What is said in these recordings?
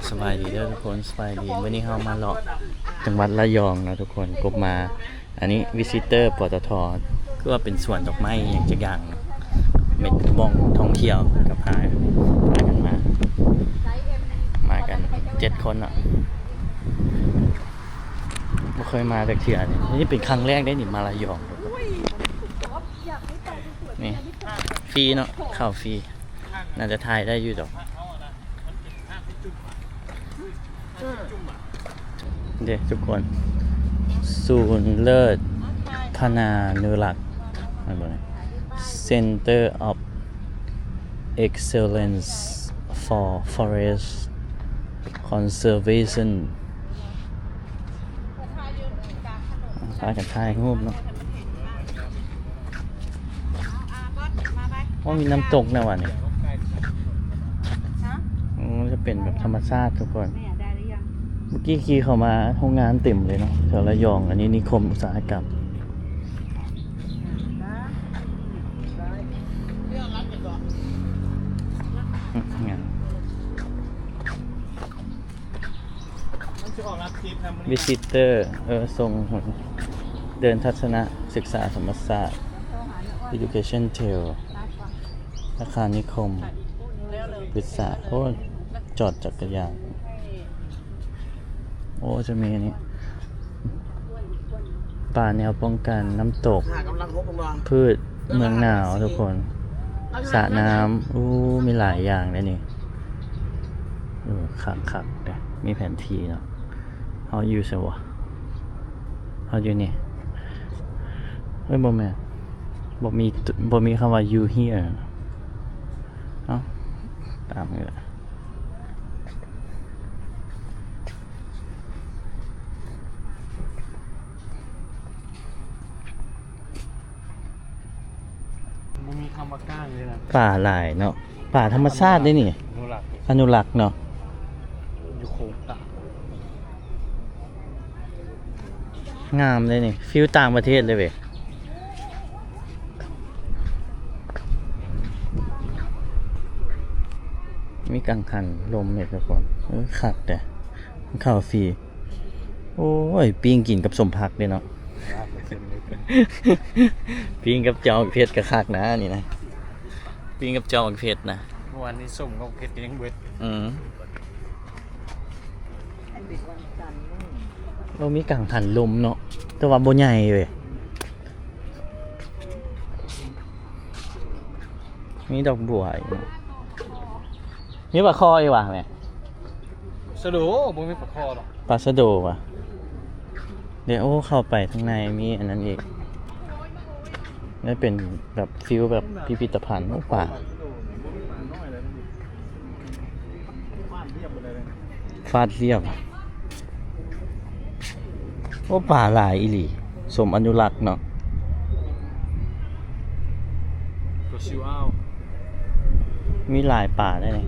ສະບາຍດີເດີທຸກຄົນ ສະບາຍດີ. ມື້ນີ້ເຮົາມາເລາະຈັງຫວັດລະຍອງເນາະທຸກຄົນ, ກົບມາ ອັນນີ້ວິຊິເຕີ ປຕທ ຄືວ່າເປັນສວນດອກໄມ້ຫຍັງຈັກຢ່າງເນາະ, ເປັນບ່ອນທ່ອງທ່ຽວ ກໍພາ ພາກັນມາ ມາກັນເຈັດຄົນເນາະ, ບໍ່ເຄີຍມາຈັກເທື່ອເດ. ນີ້ເປັນຄັ້ງແລກເດ້ນີ້ ມາລະຍອງ. ນີ້ຟຣີເນາະ ເຂົ້າຟຣີ ໜ້າຈະຖ່າຍໄດ້ຢູ່ດອກ. ເດ້ທຸກຄົນ ສູນເລີດຄະນານຸລັກ ເຫັນບໍ່ນີ້ Center of Excellence for Forest Conservation. ພາກັນຖ່າຍຮູບເນາະ. ໂອ້ ມີນ້ຳຕົກນະຫວານີ້. ໂອ້ ຈະເປັນແບບທຳມະຊາດທຸກຄົນ. ເມື່ອກີ້ຂີ່ເຂົ້າມາ ໂຮງງານເຕັມເລີຍເນາະ ແຖວລະຍອງ. ອັນນີ້ນິຄົມອຸດສາຫະກຳ. ອືມ ງາມ. ວິຊິເຕີ ເອີ ສົ່ງ ເດີນທັດສະນະສຶກສາທຳມະຊາດ Education Trail ອາຄານນິຄົມພຶດສາ. ໂອ້ ຈອດຈັກກະຍານ. ໂອ້ ຈະມີອັນນີ້ ປ່າແນວປ້ອງກັນນ້ຳຕົກ ຫາກຳລັງຫົກ ພຸດເມືອງໜາວທຸກຄົນ. ສະນ້ຳ ອູ້ ມີຫຼາຍຢ່າງເດ້ນີ້. ເອີ ຄັກໆເດ້ ມີແຜນທີ່ເນາະ. ເຮົາຢູ່ໃສວະ? ເຮົາຢູ່ນີ້. ເອີ ບໍ່ແມ່ນ ບໍ່ມີ ບໍ່ມີຄຳວ່າ you here. ເອົ້າ ຕາມນີ້ແຫຼະ. ບໍ່ມີຄຳວ່າກ້າງເລີຍນະ. ປ່າຫຼາຍເນາະ ປ່າທຳມະຊາດເດ້ນີ້. ອະນຸລັກ ອະນຸລັກເນາະ ຢູ່ໂຄງກາງ. ງາມເດ້ນີ້ ຟີລຕ່າງປະເທດເລີຍເວີຍ. ມີກັງຫັນລົມເດ້ທຸກຄົນ. ເອີ ຄັກແທ້ ເຂົ້າຟຣີ. ໂອ້ຍ ປີ້ງກິນກັບສົ້ມຜັກເດ້ເນາະ. ປີ້ງກັບແຈ່ວໝາກເຜັດກໍຄັກນະນີ້ນະ. ປີ້ງກັບແຈ່ວໝາກເຜັດນະ. ເມື່ອວານນີ້ສົ້ມກັບເຜັດກໍຍັງເບິດ. ອືມ. ໂອ້ ມີກັງຫັນລົມເນາະ ແຕ່ວ່າບໍ່ໃຫຍ່ເວີຍ. ມີດອກບົວອີກເນາະ. ມີປາຄໍ່ອີກຫວາແມ່? ສະໂດ ບໍ່ມີປາຄໍ່ດອກ. ປາສະໂດຫວາ. ເດ ໂອ້ ເຂົ້າໄປທາງໃນມີອັນນັ້ນອີກ. ນີ້ເປັນແບບຟີລແບບພິພິດຕະພັນ. ໂອ້ ປາ ຟາດລຽບ. ໂອ້ ປາຫຼາຍອີ່ຫຼີ. ສົມອະນຸລັກເນາະ. ປາຊິວອາວ ມີຫຼາຍປາເດ້ນີ້.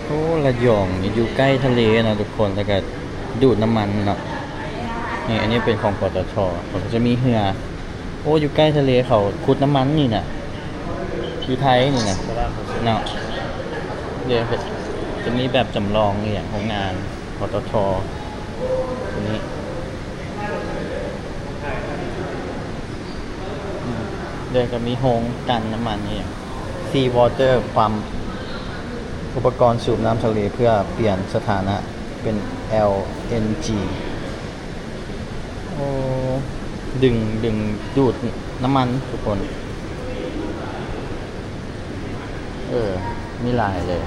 ໂອ້ ລະຍອງນີ້ຢູ່ໃກ້ທະເລເນາະທຸກຄົນ ແລ້ວກະດູດນ້ຳມັນເນາະ. ນີ້ ອັນນີ້ເປັນຂອງ ປຕທ ເຂົາກະຈະມີເຮືອ. ໂອ້ ຢູ່ໃກ້ທະເລເຂົາຂຸດນ້ຳມັນນີ້ນະ ຢູ່ໄທນີ້ນະເນາະ. ເດ ຈະມີແບບຈຳລອງນີ້ ໂຮງງານ ປຕທ ຕົວນີ້. ອືມ ແລ້ວກໍມີໂຮງກັ່ນນ້ຳມັນອີ່ຫຍັງ Seawater Pump ອຸປະກອນສູບນ້ຳທະເລເພື່ອປ່ຽນສະຖານະເປັນ ແອລເອັນຈີ. ໂອ້ ດຶງ ດຶງດູດນ້ຳມັນທຸກຄົນ. ເອີ ມີຫຼາຍເລີຍ.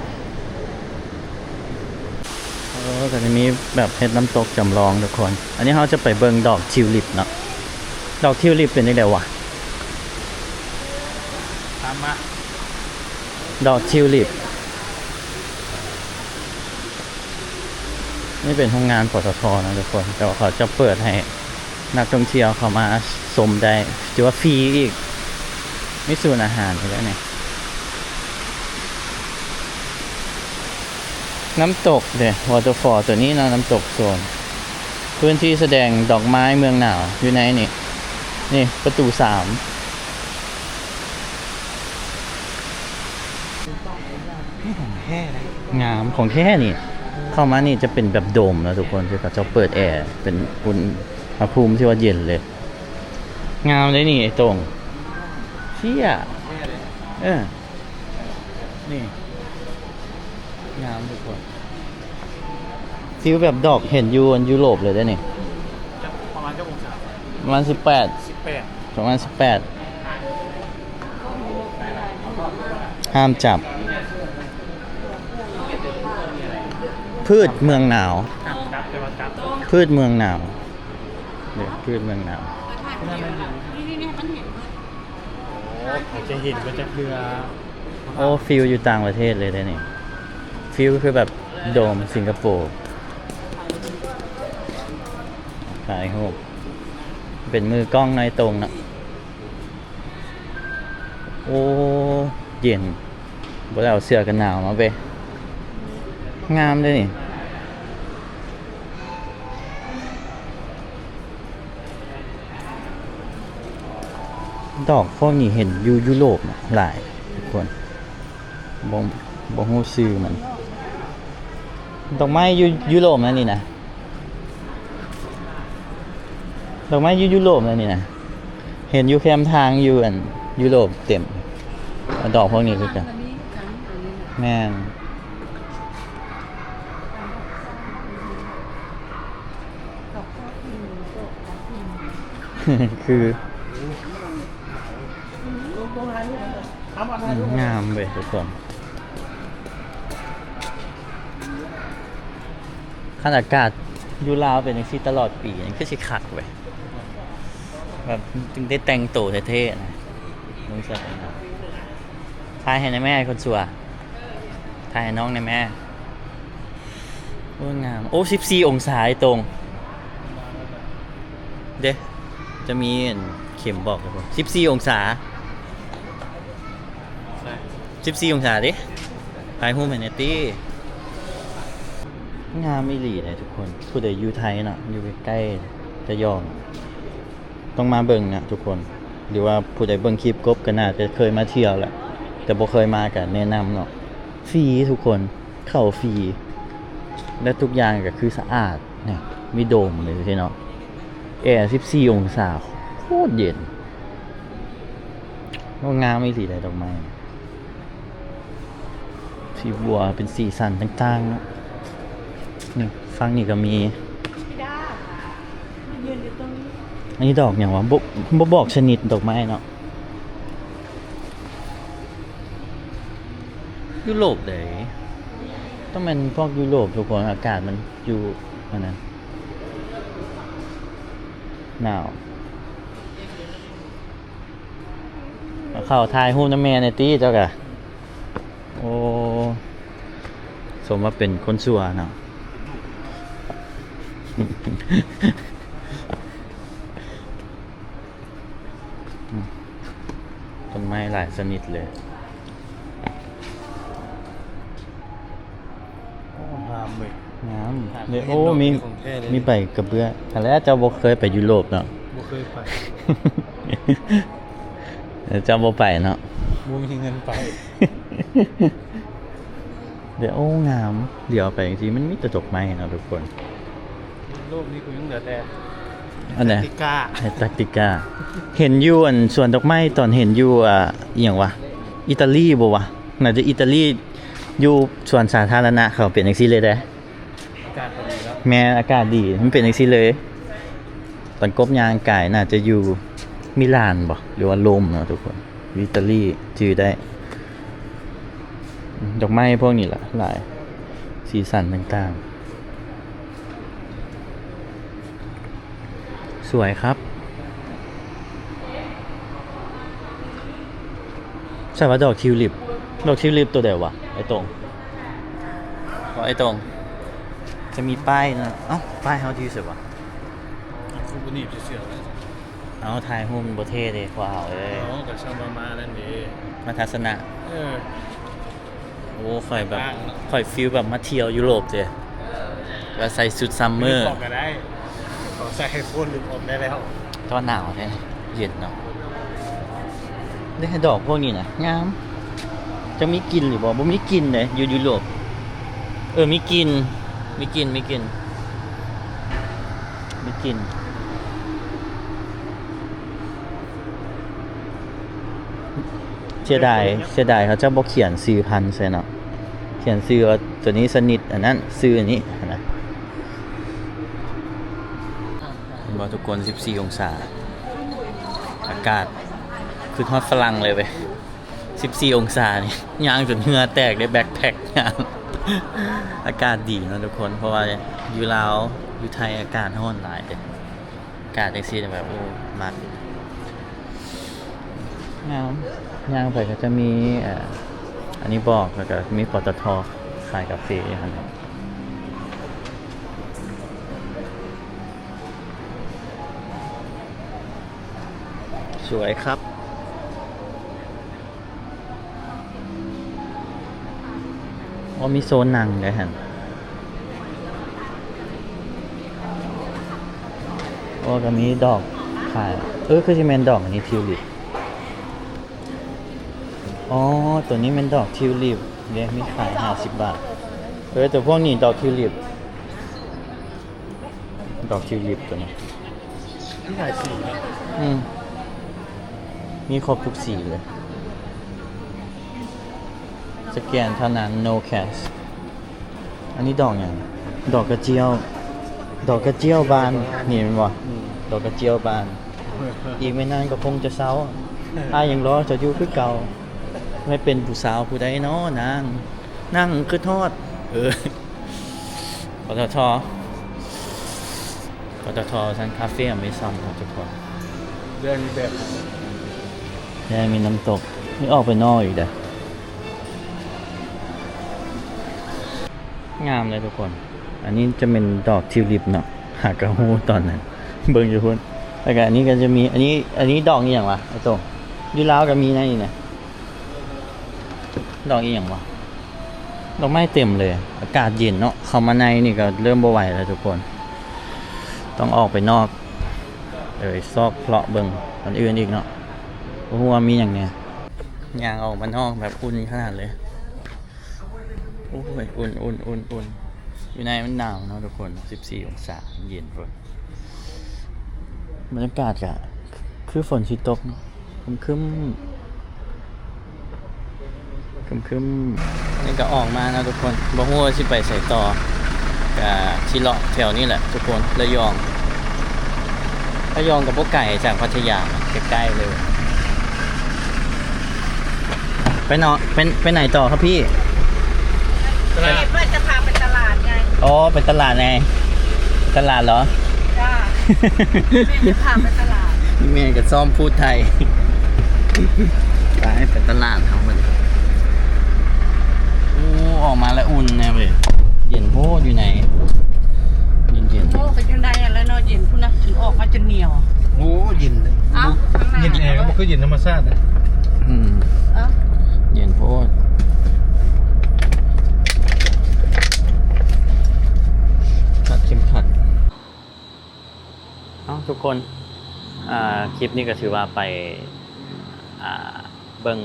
ເອີ ກໍຈະມີແບບເຮັດນ້ຳຕົກຈຳລອງທຸກຄົນ. ອັນນີ້ເຮົາຈະໄປເບິ່ງດອກທິວລິບເນາະ. ດອກທິວລິບເປັນຈັ່ງໃດຫວາ? ຕາມມາ. ດອກທິວລິບ. ນີ້ເປັນໂຮງງານ ປຕທ ນະທຸກຄົນ ແຕ່ວ່າເຂົາຈະເປີດໃຫ້ນັກທ່ອງທ່ຽວເຂົ້າມາຊົມໄດ້ ຖືວ່າຟຣີອີກ. ມີສູນອາຫານອີກແລ້ວນີ້. ນ້ຳຕົກເດ້ waterfall ຕົວນີ້ເນາະ ນ້ຳຕົກໂຊນ. ພື້ນທີ່ສະແດງດອກໄມ້ເມືອງໜາວຢູ່ໃນນີ້. ນີ້ປະຕູສາມ. ນີ້ຂອງແທ້ເດ້ ງາມ ຂອງແທ້ນີ້. ເຂົ້າມານີ້ຈະເປັນແບບໂດມນະທຸກຄົນ ທີ່ເຂົາເຈົ້າເປີດແອເປັນອຸນຫະພູມທີ່ວ່າເຢັນເລີຍ. ງາມເດ້ນີ້ໄອ້ຕົງ. ເຊຍ ເອີ ນີ້ ງາມທຸກຄົນ. ຟີລແບບດອກເຫັນຢູ່ຢູໂຣບເລີຍເດ້ນີ້. ປະມານຈັກອົງສາ? ປະມານສິບແປດ ສິບແປດ ປະມານສິບແປດ. ຫ້າມຈັບ. ພືດເມືອງໜາວ. ຫ້າມຈັບ ແຕ່ວ່າຈັບ. ພືດເມືອງໜາວ. ເອີ ພືດເມືອງໜາວ. ໂອ້ ໃຜຈະເຫັນບໍ່ຈັກເທື່ອ. ໂອ້ ຟີລຢູ່ຕ່າງປະເທດເລີຍເດ້ນີ້. ຟີລຄືແບບໂດມສິງກະໂປ. ຖ່າຍຮູບ ເປັນມືກ້ອງນ້ອຍຕົງເນາະ. ໂອ້ ເຢັນ ບໍ່ໄດ້ເອົາເສື້ອກັນໜາວມາເວີຍ. ງາມເດ້ນີ້. ດອກພວກນີ້ເຫັນຢູ່ຢູໂຣບນະ ຫຼາຍທຸກຄົນ. ບໍ່ ບໍ່ຮູ້ຊື່ມັນ. ດອກໄມ້ຢູ່ຢູໂຣບນະນີ້ນະ. ດອກໄມ້ຢູ່ຢູໂຣບນະນີ້ນະ. ເຫັນຢູ່ແຄມທາງຢູ່ອັນຢູໂຣບເຕັມ. ດອກພວກນີ້ຄືກັນ. ແມ່ນ. ຄື ອືມ ງາມເວີຍທຸກຄົນ. ຄັນອາກາດຢູ່ລາວເປັນຈັ່ງຊີ້ຕະຫຼອດປີ ນີ້ຄືຊິຄັກເວີຍ. ແບບຈຶ່ງໄດ້ແຕ່ງໂຕເທ່ໆນະ. ເບິ່ງຊະ ຖ່າຍໃຫ້ແດ່ແມ່ຄົນຊົ່ວ. ຖ່າຍໃຫ້ນ້ອງແດ່ແມ່. ໂອ້ຍ ງາມ. ໂອ້ ສິບສີ່ອົງສາ ໄອ້ຕົງ ເດ້ ຈະມີອັນເຂັມບອກ ສິບສີ່ອົງສາ. ສິບສີ່ອົງສາເດ້. ຖ່າຍຮູບໃຫ້ແດ່ຕິ. ງາມອີ່ຫຼີເດ້ທຸກຄົນ. ຜູ້ໃດຢູ່ໄທເນາະ ຢູ່ໃກ້ໆ ລະຍອງ ຕ້ອງມາເບິ່ງນະທຸກຄົນ. ຫຼືວ່າຜູ້ໃດເບິ່ງຄລິບກົບກໍໜ້າຈະເຄີຍມາທ່ຽວແຫຼະ ແຕ່ບໍ່ເຄີຍມາກໍແນະນຳເນາະ. ຟຣີທຸກຄົນ ເຂົ້າຟຣີ ແລະ ທຸກຢ່າງກໍຄືສະອາດນະ. ມີໂດມເລີຍເນາະ. ແອສິບສີ່ອົງສາ ໂຄດເຢັນ. ໂອ້ ງາມອີ່ຫຼີເດ້ ດອກໄມ້ ສີບົວເປັນສີສັນຕ່າງໆເນາະ. ນີ້ ຝັ່ງນີ້ກໍມີ. ອັນນີ້ດອກຫຍັງວະ? ບໍ່ ບໍ່ບອກຊະນິດດອກໄມ້ເນາະ. ຢູໂຣບເດ້ ຕ້ອງແມ່ນພວກຢູໂຣບທຸກຄົນ. ອາກາດມັນຢູ່ອັນນັ້ນ ໜາວ. ເຂົ້າຖ່າຍຮູບນຳແມ່ແດ່ຕິເຈົ້າກະ. ໂອ້ ສົມວ່າເປັນຄົນຊົ່ວເນາະ. ອືມ ຕົ້ນໄມ້ຫຼາຍຊະນິດເລີຍ. ໂອ້ ງາມເວີຍ ງາມເລີຍ. ໂອ້ ມີ ມີໃບກະເບື້ອງ. ຫັ້ນແຫຼະ ເຈົ້າບໍ່ເຄີຍໄປຢູໂຣບເນາະ. ບໍ່ເຄີຍໄປ. ເຈົ້າບໍ່ໄປເນາະ. ບໍ່ມີເງິນໄປ. ເດ້ ໂອ້ ງາມ. ຫຼຽວໄປຈັ່ງຊີ້ ມັນມີແຕ່ດອກໄມ້ເນາະທຸກຄົນ. ໂລກນີ້ກູຍັງເຫຼືອແຕ່ ອັນໃດ? ແອັດແອັນຕາກຕິກາ ແອັດແອັນຕາກຕິກາ. ເຫັນຢູ່ອັນສວນດອກໄມ້ ຕອນເຫັນຢູ່ ອ່າ ອີ່ຫຍັງວະ ອີຕາລີບໍ່ວະ? ໜ້າຈະອີຕາລີ. ຢູ່ສວນສາທາລະນະເຂົາເປັນຈັ່ງຊີ້ເລີຍເດ້. ອາກາດກໍດີເນາະ. ແມ່ນ ອາກາດດີ ມັນເປັນຈັ່ງຊີ້ເລີຍ. ຕອນກົບຍ່າງກາຍ ໜ້າຈະຢູ່ມິລານບໍ່ ຫຼືວ່າໂຣມເນາະທຸກຄົນ. ອີຕາລີ ຈື່ໄດ້. ດອກໄມ້ພວກນີ້ລະຫຼາຍ ສີສັນຕ່າງໆ. ສວຍຄັບ. ໃສ່ວ່າດອກທິວລິບ. ດອກທິວລິບໂຕໃດວະ ໄອ້ຕົງ? ບໍ່ ໄອ້ຕົງ ຈະມີປ້າຍນະ. ເອົ້າ ປ້າຍເຮົາຢູ່ໃສວະ? ຄືບໍ່ໜີບເສື້ອ ເອົາ ຖ່າຍຮູບມັນບໍ່ເທ່ເດ້ພວກເຮົາເອີຍ. ເອົ້າ ກໍຊ່າງວ່າມານັ້ນເດ້ ມາທັດສະນະ. ເອີ ໂອ້ ຂ້ອຍແບບ ຂ້ອຍຟີລແບບມາທ່ຽວຢູໂຣບເດ້ ແບບໃສ່ຊຸດຊັມເມີ. ກໍໄດ້ ຂໍໃສ່ໃຫ້ໂຄດ ລືມອອກໄດ້ແລ້ວ. ແຕ່ວ່າໜາວແທ້ ເຢັນເນາະ. ເດ້ ດອກພວກນີ້ນະ ງາມ. ຈະມີກິ່ນຫຼືບໍ່? ບໍ່ມີກິ່ນເດ້ ຢູ່ຢູໂຣບ. ເອີ ມີກິ່ນ ມີກິ່ນ ມີກິ່ນ ມີກິ່ນ. ເສຍດາຍ ເສຍດາຍເຂົາເຈົ້າບໍ່ຂຽນຊື່ພັນໃສ່ເນາະ, ຂຽນຊື່ວ່າໂຕນີ້ຊະນິດອັນນັ້ນ ຊື່ອັນນີ້ຫັ້ນນະ. ເຫັນບໍ່ທຸກຄົນ? ສິບສີ່ອົງສາ ອາກາດຄືຮອດຝຣັ່ງເລີຍເວີຍ. ສິບສີ່ອົງສານີ້ ຍ່າງຈົນເຫື່ອແຕກເດ້ ແບັກແພັກຍ່າງ. ອາກາດດີເນາະທຸກຄົນ ເພາະວ່າຢູ່ລາວ ຢູ່ໄທອາກາດຮ້ອນຫຼາຍເດ້. ອາກາດຈັ່ງຊີ້ແບບ ໂອ້ ມັກ ງາມ. ຍ່າງໄປກໍຈະມີ ເອີ ອັນນີ້ບອກ ແລ້ວກໍມີ ປຕທ ຂາຍກາເຟຢູ່ຫັ້ນ. ສວຍຄັບ. ໂອ້ ມີໂຊນນັ່ງເດ້ຫັ້ນ. ໂອ້ ກໍມີດອກຂາຍ. ເອີ ຄືຊິແມ່ນດອກອັນນີ້ ທິວລິບ. ອໍ ໂຕນີ້ແມ່ນດອກທິວລິບເດ້ ມີຂາຍຫ້າສິບບາດ. ເອີ ແຕ່ພວກນີ້ດອກທິວລິບ. ດອກທິວລິບໂຕນີ້ ມີຫຼາຍສີເນາະ. ອືມ ມີຄົບທຸກສີເລີຍ. ສະແກນເທົ່ານັ້ນ ໂນແຄຊ. ອັນນີ້ດອກຫຍັງ? ດອກກະຈຽວ ດອກກະຈຽວບານ ນີ້ແມ່ນບໍ່? ອືມ ດອກກະຈຽວບານ. ອີກບໍ່ນານກໍຄົງຈະເຊົາ. ອ້າຍຍັງລໍເຈົ້າຢູ່ຄືເກົ່າ. ແມ່ນເປັນຜູ້ສາວຜູ້ໃດນໍນາງ? ນາງຄຶດຮອດ ເອີ. ປຕທ ປຕທ ຊັ້ນ ຄາເຟອາເມຊອນເນາະທຸກຄົນ. ແດງແບບ ແດງມີນ້ຳຕົກ. ນີ້ອອກໄປນອກອີກເດ້ ງາມເລີຍທຸກຄົນ. ອັນນີ້ຈະແມ່ນດອກທິວລິບເນາະ ຫາກະຮູ້ຕອນນັ້ນ ເບິ່ງຢູ່ພຸ້ນ. ແລ້ວກະອັນນີ້ກໍຈະມີ ອັນນີ້ ອັນນີ້ດອກອີ່ຫຍັງວະ ໄອ້ໂຕ້ງ? ຢູ່ລາວກໍມີໃນນີ້ນະ. ດອກອີ່ຫຍັງວະ? ດອກໄມ້ເຕັມເລີຍ. ອາກາດເຢັນເນາະ ເຂົ້າມາໃນນີ້ກໍເລີ່ມບໍ່ໄຫວແລ້ວທຸກຄົນ. ຕ້ອງອອກໄປນອກ ເອີ ຊອກເລາະເບິ່ງອັນອື່ນອີກເນາະ. ບໍ່ຮູ້ວ່າມີຫຍັງແດ່. ຍ່າງອອກມານອກແບບອຸ່ນຂະໜາດເລີຍ. ໂອ້ຍ ອຸ່ນໆໆໆ. ຢູ່ໃນມັນໜາວເນາະທຸກຄົນ ສິບສີ່ອົງສາ ເຢັນພຸ້ນ. ບັນຍາກາດກະຄືຝົນຊິຕົກເນາະ ຄຶ້ມໆ ຄຶ້ມໆ. ນີ້ກໍອອກມາເນາະທຸກຄົນ ບໍ່ຮູ້ວ່າຊິໄປໃສຕໍ່. ກໍຊິເລາະແຖວນີ້ແຫຼະທຸກຄົນ ລະຍອງ. ລະຍອງກໍບໍ່ໄກຈາກພັດທະຍາ ໃກ້ໆເລີຍ. ໄປເນາະ ໄປ ໄປໄຫນຕໍ່ຄັບພີ່? ຕະຫຼາດ ວ່າຈະພາໄປຕະຫຼາດໄງ. ອໍ ໄປຕະຫຼາດໄງ? ຕະຫຼາດເຫລອ? ຈ້າ ແມ່ຈະພາໄປຕະຫຼາດ. ແມ່ກໍຊ້ອມພູດໄທ. ໄປ ໄປຕະຫຼາດເຮົາບັດນີ້. ໂອ້ ອອກມາແລ້ວອຸ່ນແນ່ເວີຍ. ເຢັນໂພດຢູ່ໃນ ເຢັນໆ. ໂອ້ ກໍຢູ່ໃນຫັ້ນແຫຼະເນາະ ເຢັນພຸ້ນນະ ອອກມາຈົນໜຽວ. ໂອ້ ເຢັນເລີຍ. ເອົ້າ ເຢັນແອກໍບໍ່ຄືເຢັນທຳມະຊາດນະ. ອືມ ເອົ້າ ເຢັນໂພດ. ລັດເຂັມຂັດ. ເອົ້າ ທຸກຄົນ ອ່າ ຄລິບນີ້ກໍຖືວ່າໄປ ອ່າ ເບິ່ງ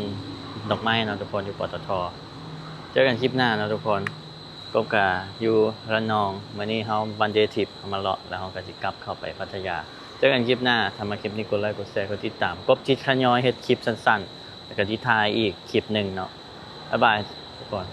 ດອກໄມ້ເນາະທຸກຄົນ ຢູ່ ປຕທ. ເຈີກັນຄລິບໜ້າເນາະທຸກຄົນ. ກົບກະຢູ່ລະນອງ ມື້ນີ້ເຮົາວັນເດທຣິບ ເຮົາມາເລາະ ແລ້ວເຮົາກໍຊິກັບເຂົ້າໄປພັດທະຍາ. ເຈີກັນຄລິບໜ້າ. ຖ້າມັກຄລິບນີ້ ກົດໄລ ກົດແຊ ກົດຕິດຕາມ. ກົບຊິທະຍອຍເຮັດຄລິບສັ້ນໆ ແລ້ວກໍຊິຖ່າຍອີກຄລິບໜຶ່ງເນາະ. ບາຍບາຍທຸກຄົນ.